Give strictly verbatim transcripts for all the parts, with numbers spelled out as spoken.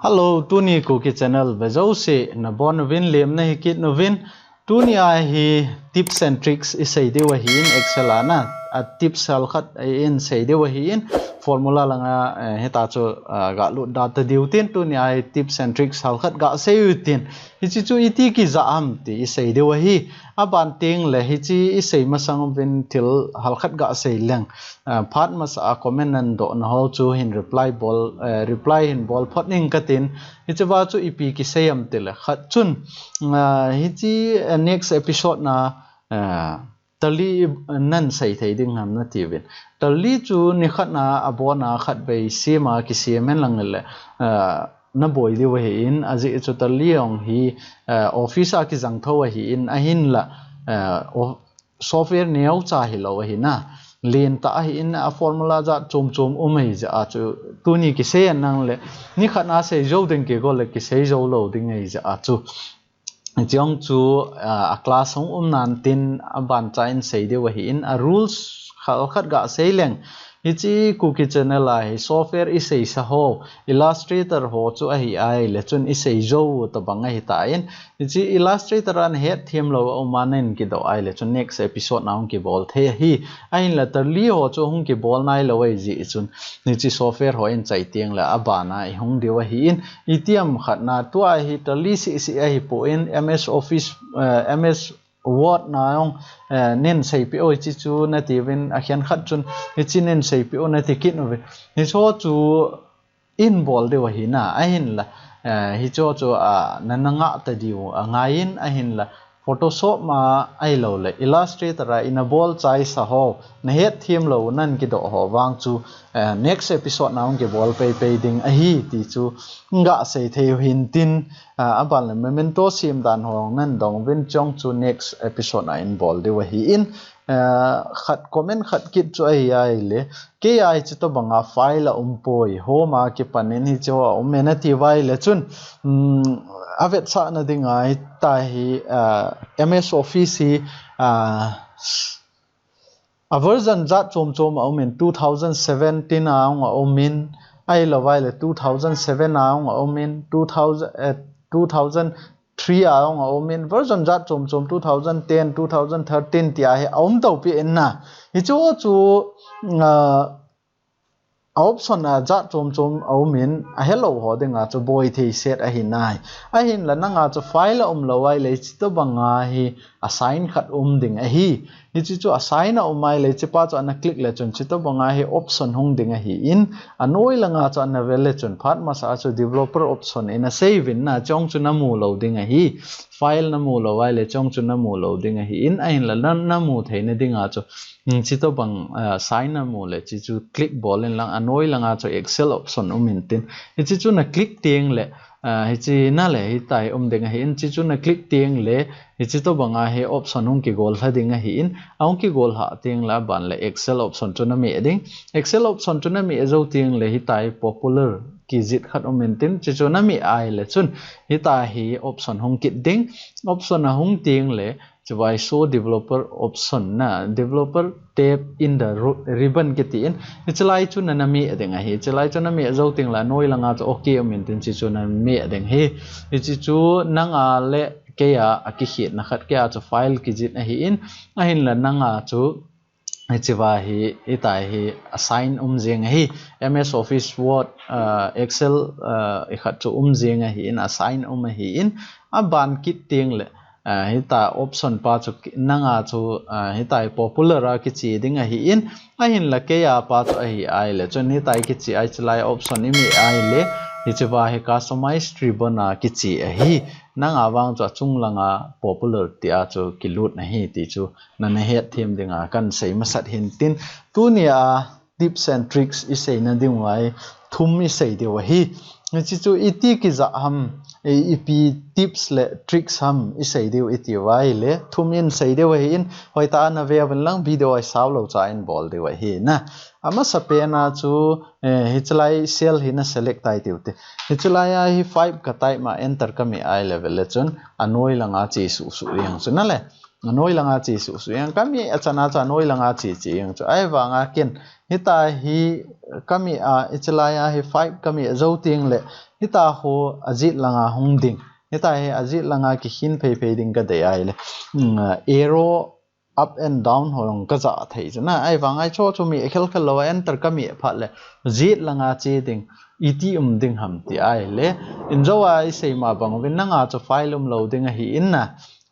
Hello, tuni Kuki channel vejouse nabonuvin lemna hikit nuvin. Tuni a hi tips and tricks isei diu ahin, Excel a na, a tips halkhat in sei diu ahin, formula langa, eh, hita chu, ah, galut da ta diu tin, tuni a hi tips and tricks halkhat gasei u tin. Hichi chu iti kija ham ti isei diu ahi. Aban tengle hichi isei masang uvin thil halkhat gasei leng. Ah, phat masa a comment nandoh na ho chu hin reply bol, eh, reply hin bol phot ning katin. Hichi va chu ipi kisei am tile khat chun, ah, hichi, eh, next episode na, eh, tali nan sei thei ding ham nati uvin. Tali chu nikhat na abon a khat vei sem a kisem hen lang le, ah, naboi diu ahin, ajeh chu tali jong hi, ah, office a kijang tho ahin, ahinla, ah, software neocha hilou ahi na. Lentah ahin, a formula jat chom chom um ahi jeh a chu tuni kisei nang le, nikhat na sei jou ding kigol le kisei jou lou ding ahi jeh a chu. Chujong chu, ah, a class hung um nan tin aban cha in sei diu ahin, a rules halkhat gasei leng. Hichi Kuki channel a hi software isei sa ho, Illustrator ho chu ahi ahile chun isei jou tabang ahi tan. Hichi Illustrator a nahet them lou a um a nahin kidoh ahile chun next episode na hung kibol thei ahi. Ahinla tali ho chu hung kibol nailou ahi jeh chun. Hichi software ho in chai tengle aban a ihung diu ahin. Iti ham khat na tua hi tali sisi ahi pon M S Office, eh, M S Word na jong, eh, nin seipeh u hichi chu nati uvin akhen khat chun hichi nin seipeh u nati kit uve. Hicho chu in bol diu ahi na, ahinla, eh, hicho chu, ah, nana ngah ta diu angaiyin, ahinla Photoshop ma ahilou le Illustrator a ina bol chai sa ho, nahet them lou nan kidoh ho vang chu, eh, next episode na hung kibol pei pei ding ahi ti chu gasei thei u hin tin, ah, aban le memento sem dan ho nan dong uvin chujong chu next episode na in bol diu ahin, ah, khat comment khat kit chu ahi ahile, kei a hichi tobang a file a um poi, home a kipan in hichi ho a um e nati uva ahile chun, um, avetsahna ding a hita hi, ah, M S Office hi, ah, a version jat chom chom a um in, two thousand seventeen a hung a um in, ahilou va ahile two thousand seven a hung a um in, two thousand, eh, two thousand three a hung a um in, version jat chom chom, two thousand ten, two thousand thirteen ti a hi a um tou pi in na. Hichu chu, ah, a option a jat chom chom a um in, ahelou ho ding a chu boi thei set ahi nai. Ahinla nang a chu file a um lou ahile hichi tobang a hi assign khat um ding ahi. Hichi chu assign a um ahile hichi pa chu ana click le chun hichi tobang a hi option hung ding ahin, anoi langa chu ana vel le chun phat masa a chu developer option in asei uvin na, chujong chu namu lou ding ahi. File namu lou ahile chujong chu namu lou ding ahin, ahinla na, namu theina ding a chu, um, hichi tobang, ah, sign namu le hichi chu click bol in lang, anoi langa chu Excel option um in tin. Hichi chu na click tengle, ah, hichi na le hita hi um ding ahin, hichi chu na click tengle, hichi tobang a hi option hung kigol lha ding ahin, ahung kigol lha tengle aban le Excel option chu nameh ding. Excel option chu nameh jou tengle hita hi popular kijih khat um in tin, hichi chu nameh ahile chun hita hi option hung kit ding. Option ahung tengle, hichi va hi show developer option na, developer tab in the ru-, ribbon kiti in. Hichi lai chu na, nameh ding ahi. Hichi lai chu nameh jou tengle anoi langa chu okay um in tin hichi chu nameh ding ahi. Hichi chu nang a le kei a, akikhetna khat, kei a chu file kijih ahin, ahinla nang a chu hichi va hi, hita hi assign um jeng ahi. M S Office, Word, ah, Excel, ah, ikhat chu um jeng ahin, assign um ahin, aban kit tengle, ah, hita option pa chu ki-, nang a chu, ah, hita hi popular a kiche ding ahin, ahinla kei a pa chu ahi ahile chun hita hi kiche a hichi lai option imeh ahile, hichi va hi customize ribbon a kiche ahi. Nang a vang chu achung langa popular ti a chu kilut na ahi ti chu nana het them ding a kan sei masat hin tin, tuni a tips and tricks isei na ding uva hi thum isei diu ahi. Hichi chu iti kija ham, i, ipi tips le tricks ham isei diu iti uva ahile, thum in sei diu ahin, hoitah a nave uvin lang video a isao lou cha in bol diu ahi na. Amasa pen a chu, eh, hichi lai cell hi na select tai tiu te. Hichi lai a hi five ka type ma enter ka meh ahile vel le chun anoi langa che suh suh jeng chu na le. anoi langa che suh suh jeng, kami achana chu anoi langa che che jeng chu. Ahivanga ken hitia hi kami a, hiche laia hi five kami jou teng le hitia ho ajet langa hung ding, hitia hi ajet langa kikhin phei phei ding kadei ahile, um, arrow up and down ho jong kajah thei chu na. Ahivanga hiche chu mi akhel khel lou a enter kami phat le jet langa che ding, iti um ding ham ti ahile, injo a isei ma bang uvin nanga chu file um lou ding ahi in na,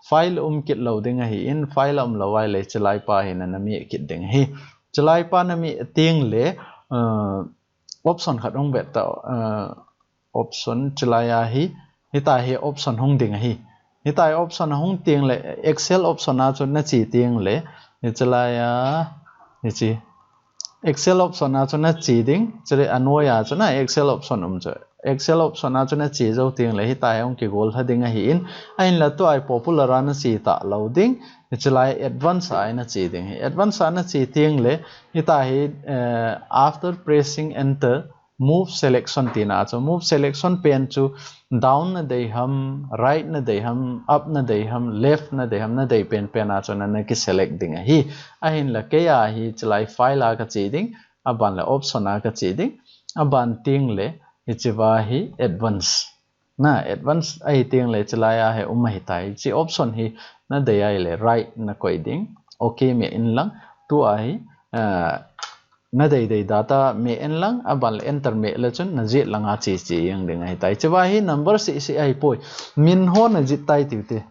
file um kit lou ding ahi in, file um lou ahile hiche laipa hi na, nameh kit ding ahi. Hiche laipa nameh teng le, uh, option khat hung vet tao, uh, option hiche laia hi, hitia hi option hung ding ahi. Hitia hi option ahung teng le, Excel option a chu nache teng le, hiche laia, hiche Excel option a chu nache ding, chule anoiya chu na Excel option um chu. Excel option a chu nache jou teng le hitia hi hung kigol lha ding ahi in, ahinla tua hi popular a nache talou ding, hiche lai advance a nache ding ahi. Advance a nache teng le hitia hi, eh, after pressing enter, move selection tina chu, move selection pen chu down nadei ham, right nadei ham, up nadei ham, left nadei ham, nadei pen pen a chu na, nakiselect ding ahi. Ahinla keiya hi hiche lai file a kache ding, aban le option a kache ding, aban teng le hiche va hi advance. Na advance ahi teng le hiche laia hi um ahitai. Hiche option hi nadei ahile right nakoi ding. Okay meh in lang. Tua hi, ah, nadei dei data meh in lang, aban le enter meh le chun najet langa che che jeng ding ahitai. Hiche va hi number seh seh ahipoi. Min ho najih tai tiu te.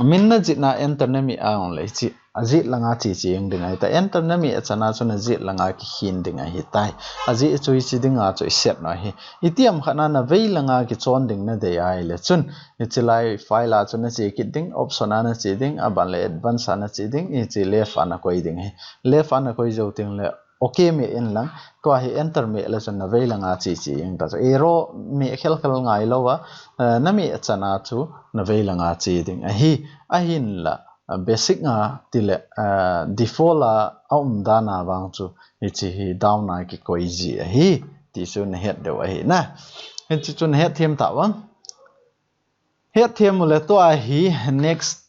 Min najihna enter nameh a ong le hiche ajet langa che che jeng ding ahitai. Enter nameh achana chu najet langa kikhin ding ahitai. Ajeh chu hiche dinga chu iset u ahi. Itiham khat na navei langa kichon ding nadei ahile chun, hiche lai file a chu nache kit ding, option a nache ding, aban le advance a nache ding, hiche left a nakoi ding ahi. Left a nakoi jou teng le okay meh in lang, tua hi enter meh le chun navei langa che che jeng ta chu. Arrow meh khel khel ngai lou a, eh, nameh achana chu navei langa che ding ahi. Ahinla, ah, basic a tile, ah, default a aum dan a vang chu hiche hi down a kikoi ji ahi ti chu nahet diu ahi na. Hiche chu nahet them tavang. Het them u le tua hi next,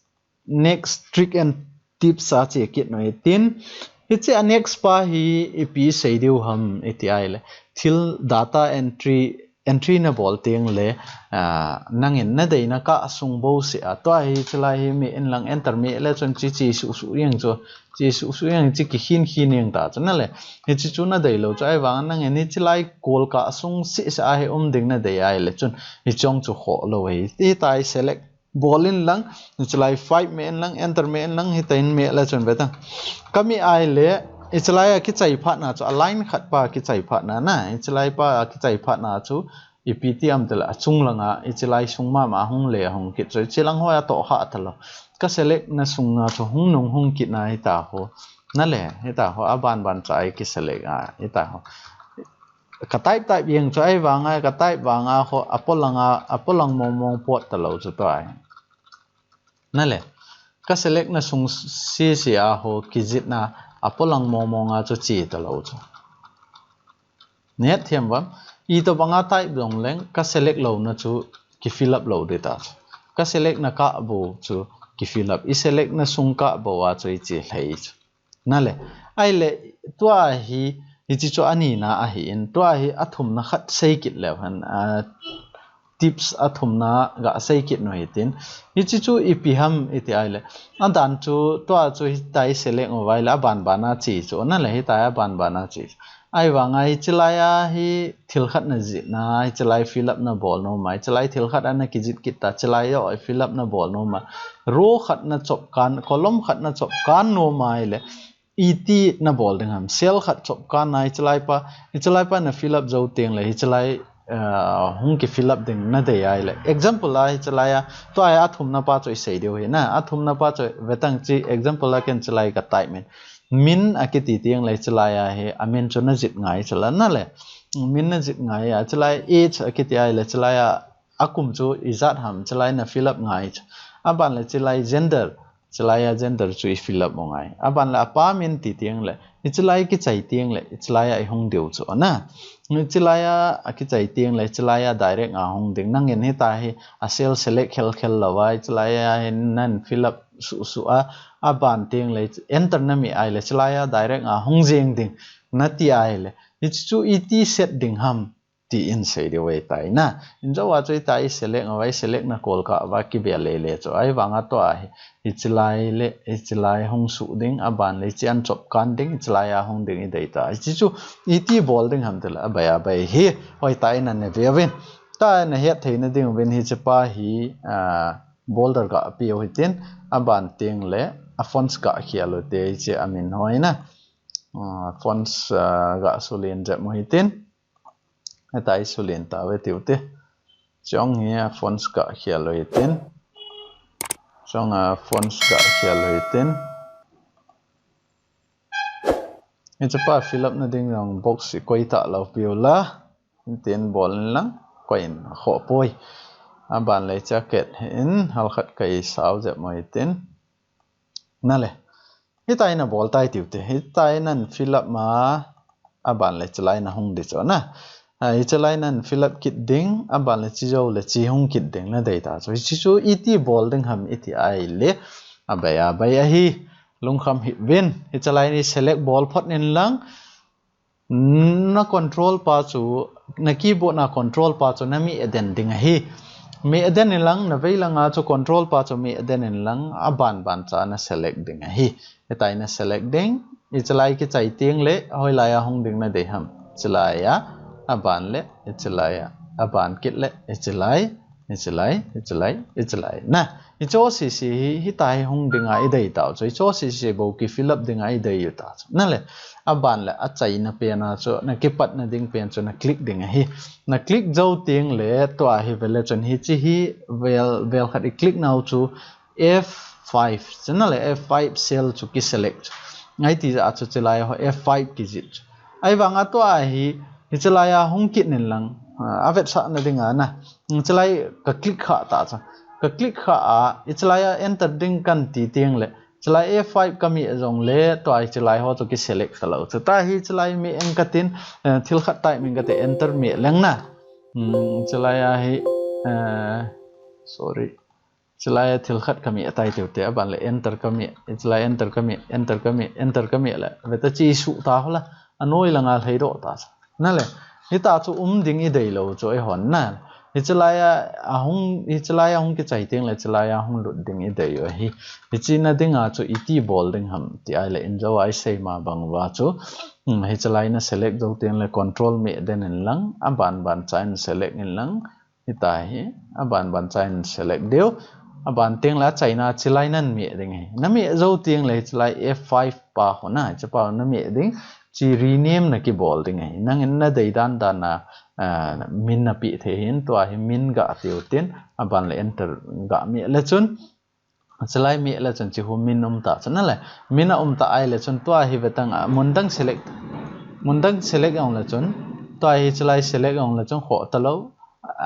next trick and tips a che kit u hitin. Hiche a next pa hi ipi sei diu ham iti ahile, thil data entry, entry nabol teng le, ah, nangin nadei nakah sung bouseh a, tua hi hiche lai hi meh in lang, enter meh le chun hiche che suh suh jeng chu, che suh suh jeng, hiche kikhin khin jeng ta chu na le. Hiche chu nadei lou chu ahivang nangin hiche lai kol kah sung seh seh a hi um ding nadei ahile chun hiche jong chu khoh lou ahi. Hitia hi select bol in lang, hiche lai five meh in lang, enter meh in lang, hitia hin meh le chun ve tang. Kameh ahile, hiche lai a kichai phat na chu, a line khat pa kichai phat na na, hiche lai pa kichai phat na chu, ipi ti ham tile, achung langa, hiche lai sung mama hung le hung kit chu, hiche lang ho a toh kha talou. Ka select na sunga chu hung nung hung kit na hitia ho. Na le, hitia ho, aban ban cha a kiselect a, hitia ho. Ka type type jeng chu ahivanga, ka type vanga ho, apolang a, apolang mong mong pot talou chu tua hi. Na le, ka select na sung seh seh a ho kijih na, apolang mong mong a chu che talou chu. Nahet them uvem, itobang a type jong leng, ka select louna chu kifill up lou ding ta chu. Ka select na kah bou chu kifill up. I select na sung kah bou a chu iche lhai chu. Na le, ahile, tua hi, hiche chu ani na ahi in, tua hi athumna khat sei kit leu hen, ah, tips athumna ga sei kit u hitin. Hiche chu ipi ham iti ahile, adan chu, tua chu hitia hi select u ahile, aban ban a che chu, na le, hitia hi aban ban a che chu. Ahivanga hiche lai a hi thil khat najih na, hiche lai fill up nabol nom a, hiche lai thil khat ana kijih kit ta, hiche lai joh fill up nabol nom a. Row khat nachop kan, column khat nachop kan nom ahile, iti nabol ding ham, cell khat chop kan a, hiche lai pa, hiche lai pa na fill up jou teng le, hiche lai, ah, hung kifill up ding nadei ahile. Example a, hiche lai a, tua hi athumna pa chu isei diu hi na, athumna pa chu ve tang hiche example a ken hiche lai ka type in. Min akiti teng le hiche lai a hi, amin chu najih ngai chu la na le. Min najih ngai a, hiche lai age akiti ahile, hiche lai a, akum chu ijat ham, hiche lai na fill up ngai chu. Aban le hiche lai gender, hiche lai a gender chu i fill up u ngai. Aban le apa min ti teng le, hiche lai kichai teng le, hiche lai a ihung diu chu na. Hiche lai a, akichai teng le, hiche lai a direct a hung ding. Nangin hitia hi, a cell select khel khel lou a, hiche lai a hi nan fill up suh suh a, aban teng le enter na meh ahile, chilai a direct a hung jeng ding nati ahile, hiche chu iti set ding ham ti in sei diu ahitai na. Injo a chu ita i select uva, i select na kol kah uva kibel lele chu. Ahivanga tua hi, hiche lai le, hiche lai hung suh ding, aban le hiche an chop kan ding, hiche lai a hung ding i dei ta. Hiche chu iti bol ding ham tile, abai abai hi, hoitah in na ve uvin. Tua na het theina ding uvin hiche pa hi, ah, border gah pe u hitin, aban teng le, a fonts gah khel u te hiche amin ho hi na. Ah, fonts, ah, gah sulen jep u hitin. Heta i sulen tauve tiu te. Chong hi a fonts gah khel u hitin. Chong a fonts gah khel u hitin. Hiche pa fill up na ding jong box i koi talou piu la. Hitin bol in lang, koi in khoh poi. Aban le hiche a ket hin, halkhat kei sao jep u hitin. Na le. Hitia na bol tai tiu te. Hitia na fill up ma, aban le hiche lai na hung ding chu na. Ah, hiche lai na fill up kit ding, aban le hiche jou le hiche hung kit ding na dei ta chu. Hiche chu iti bol ding ham iti ahile, abai abai ahi, lungkham hih uvin. Hiche lai ni select bol phot in lang, na control pa chu, na keyboard na control pa chu na meh den ding ahi. Meh den in lang, na vei langa chu control pa chu meh den in lang, aban ban cha na select ding ahi. Hitia na select ding, hiche lai kichai teng le, hoilai a hung ding na dei ham. Hiche lai a, aban le, hiche lai a, aban kit le, hiche lai, hiche lai, hiche lai, hiche lai. Na, hiche jouse hi, hitia hi hung ding a i dei tau chu, hiche jouse bou ki fill up ding a i dei u ta chu. Na le, aban le, achaina pen a chu, na kipat na ding pen chu, na click ding ahi. Na click jou teng le, tua hi ve le chun hiche hi, vel, vel khat i click nau chu, F five, chu na le F five cell chu ki select chu. Ngai ti a chu hiche lai ho F five kijih chu. Ahivanga tua hi, hiche lai a hung kit in lang, ah, avetsah na ding a na. Hiche lai ka click kha ta chu. Ka click kha a, hiche lai a enter ding kan ti teng le. Hiche lai F five ka meh jong le, tua hiche lai ho chu ki select talou. Chu ta hiche lai meh eng ka tin, eh, thil khat tai min ka te enter meh leng na. Hmm, hiche lai a hi, eh, sorry. Hiche lai a thil khat ka meh tai tiu te, aban le enter ka meh, hiche lai enter ka meh, enter ka meh, enter ka meh le. Ve ta hiche suh ta ho la, anoi langa lhai doh ta. Na le, hitia chu um ding i dei lou chu eihon na. Hiche lai a, ahung, hiche lai a hung kichai teng le, hiche lai a hung lut ding i dei u ahi. Hiche na ding a chu iti bol ding ham ti ahile injo a i sei ma bang uva chu. Hmm, hiche lai na select jou teng le control meh den in lang, aban ban cha in select in lang. Hitia hi, aban ban cha in select diu. Aban teng le achaina hiche lai na meh ding ahi. Na meh jou teng le hiche lai F five pa ho na, hiche pa na meh ding. Hiche rename na kibol ding ahi. Nang in na dei dan dan a, ah, min na pe thei hin, tua hi min gah tiu tin, aban le enter gah meh le chun. Hiche lai meh le chun hiche hu min um ta chu na le. Min a um ta ahile chun tua hi ve tang a, mun dang select, mun dang select jong le chun, tua hi hiche lai select jong le chun khoh talou.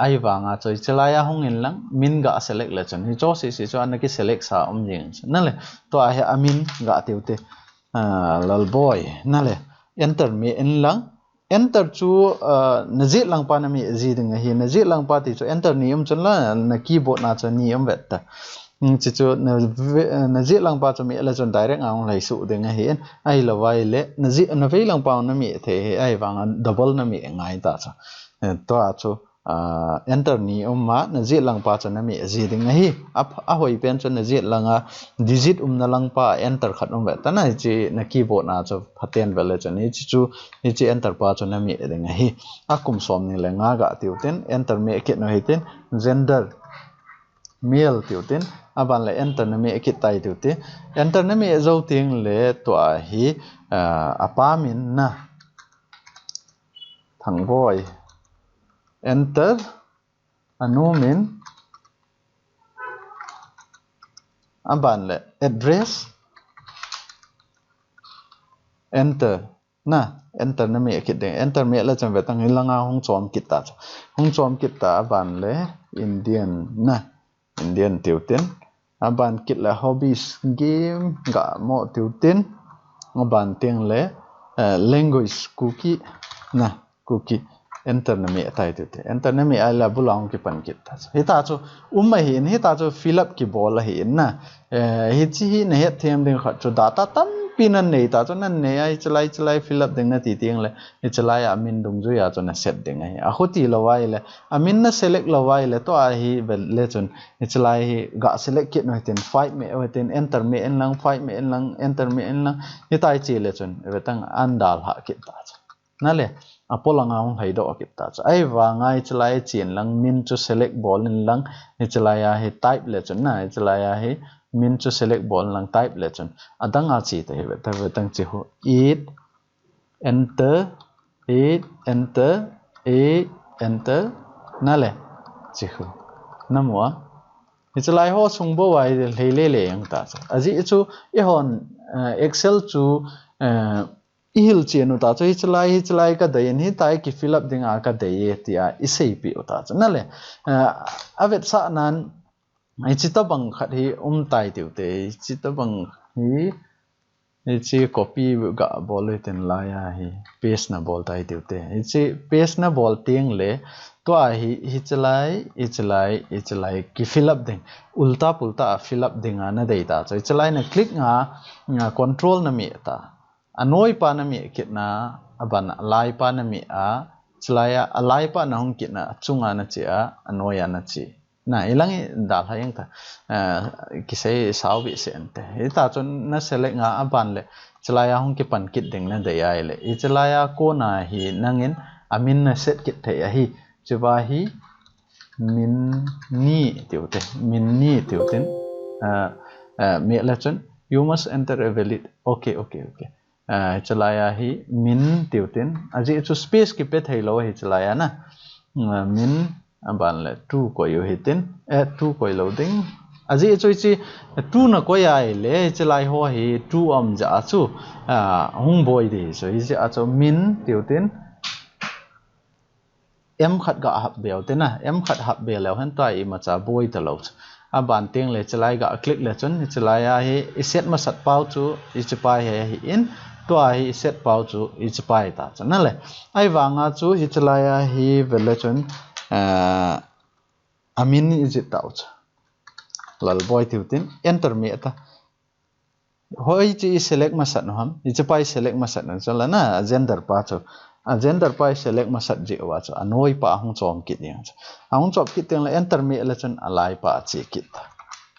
Ahivanga chu hiche lai a hung in lang, min gah select le chun. Hiche jouse chu ana ki select sa um jing chu na le. Tua hi amin gah tiu te. Ah, Lalboi, na le. Enter meh in lang. Enter chu, ah, na jet lang pa na meh ji ding ahi. Na jet lang pa ti chu enter ni um chun la, na keyboard na chu ni um vet ta. Hmm, hiche chu na ve-, na jet lang pa chu meh le chun direct a hung lhai suh ding ahi. Ahilou vai le, na jet, na vei lang pa na meh thei ahi. Ahivanga double na meh ngai ta chu. Eh, tua chu. Ah, enter ni um a, na jet lang pa chu na meh ji ding ahi. A, ahoi pen chu na jet lang a digit umna lang pa enter khat um ve ta na, hiche na keyboard na chu phaten ve le chun hiche chu, hiche enter pa chu na meh ding ahi. A kum som ni le nga gah tiu tin, enter meh kit u hitin, gender, male tiu tin, aban le enter na meh kit tai tiu tin. Enter na meh jou teng le tua hi, ah, apa min na. Thangboi. Enter. Anu min. Aban le address. Enter. Na, enter na meh kit ding. Enter meh le chun ve tang in lang a hung chom kit ta chu. Hung chom kit ta aban le Indian na. Indian tiu tin. Aban kit le hobbies, game, gah mo tiu tin. Aban teng le, eh, language, Kuki na, Kuki. Enter na meh tai tute. Enter na meh a le abul a hung kipan kit ta chu. Hita chu um ahi in, hita chu fill up kibol ahi in na. Eh, hichi hi na het them ding khat chu data tampi nan nei ta chu, nan nei a hichi lai, hichi lai fill up ding na ti teng le, hichi lai a min dungjui a chu na set ding ahi. A khuti lou a le, a min na select lou a le, tua hi vel le chun, hichi lai hi ga select kit u hitin, five meh u hitin, enter meh in lang, five meh in lang, enter meh in lang, hitai chi le chun, ve tang an dal ha kit ta chu. Na le, a polanga hung hei doh kit ta chu. Ahivanga hichi lai chi in lang, min chu select bol in lang, hichi lai a hi type le chun na, hichi lai a hi min chu select bol in lang type le chun. Adang a chi ta hi ve ta ve tang chi hu. It, enter, it, enter, it, enter. Na le, chi hu. Na mu a. Hichi lai ho sung bou a hi lei le le jeng ta chu. Ajeh chu, i hon, eh, Excel chu, eh, i hil chen u ta chu, hichi lai, hichi lai ka dei in, hitai ki fill up ding a ka dei e, tia i seipeh u ta chu. Na le, eh, a vetsah nan, hichi tabang khat hi um tai tiu te, hichi tabang hi, hichi copy ga bol u hitin lai a hi, paste na bol tai tiu te. Hichi paste na bol teng le, tua hi, hichi lai, hichi lai, hichi lai ki fill up ding, ulta pulta a fill up ding a na dei ta chu. Hichi lai na click nga, nga control na meh ta. A noi pa na meh kit na, a ban a lai pa na meh a, hichi lai a, a lai pa na hung kit na, a chunga na chi a, a noi a na chi. Na, i lang i dal ha jeng ta. Eh, kisei sao bih se ante. Hita chun na select nga a ban le, hichi lai a hung kipan kit ding na dei a le. Hichi lai a kona hi nangin a min na set kit thei ahi. Chuva hi min ni tiu te. Min ni tiu tin. Eh, eh, meh le chun, you must enter a valid. Okay, okay, okay. Ah, hichi lai a hi min tiu tin. Ajeh chu space kipe thei lou hichi lai a na. Ah, min a ban le two koi u hitin. Eh, two koi lou ding. Ajeh chu hichi two na koi a le hichi lai ho hi two um ja a chu, ah, hung boi di. So hichi a chu min tiu tin. M khat ga hap be u te na, M khat hap be leu hen tua imacha boi ta lou. A ban teng le hichi lai ga click le chun, hichi lai a hi i set masat pau chu, hichi pai hi ahi in, tua hi i set pau chu, hichi pai ta chu. Na le, ahivanga chu, hichi lai a hi ve le chun, eh, a min i jih ta u chu. Lalboi tiu tin, enter meh ta. Hoichi i select masat u ham, hichi pa i select masat u chu la na, a gender pa chu. A gender pa i select masat jeh uva chu, a noi pa a hung chom kit ding chu. A hung chom kit teng le enter meh le chun a lai pa a che kit ta.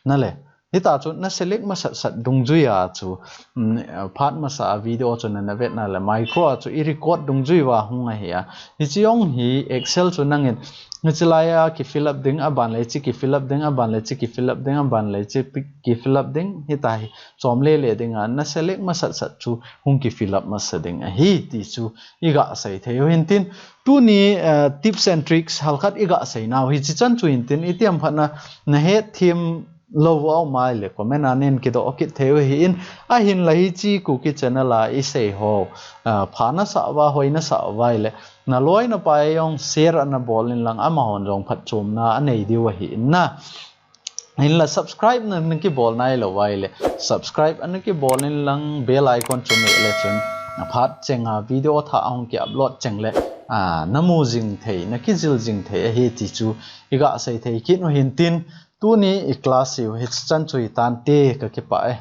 Na le, hita chu na select masat sat dungjui a chu, mm, phat masa a video chu na na vet na le micro a chu i record dungjui uva hung ahi a. Hichi jong hi Excel chu nangin, hichi lai a ki fill up ding, a ban le hichi ki fill up ding, a ban le hichi ki fill up ding, a ban le hichi pi-, ki fill up ding, hita hi. Chom le le ding a, na select masat sat chu hung ki fill up masa ding ahi ti chu i ga sei thei u hin tin. Tuni, eh, tips and tricks halkhat i ga sei nau hichi chan chu hin tin, i tiam phat na, na het them lou u a um a le comment a nen kidoh kit thei u hi in, ahin la hichi Kuki channel a i sei ho, ah, pha na sa uva, hoi na sa uva le, na loi na pai jong share ana bol in lang amahon jong phatchomna a nei diu ahi in na. Hinla subscribe na, na kibol nai lou a le. Subscribe ana kibol in lang bell icon chu meh le chun. Na phat cheng a video thah a hung ki upload cheng le. Ah, na mu jing thei, na kijil jing thei ahi ti chu i ga sei thei kit u hin tin. Tuni i class i u hichi chan chu hi tan te ka kipah e.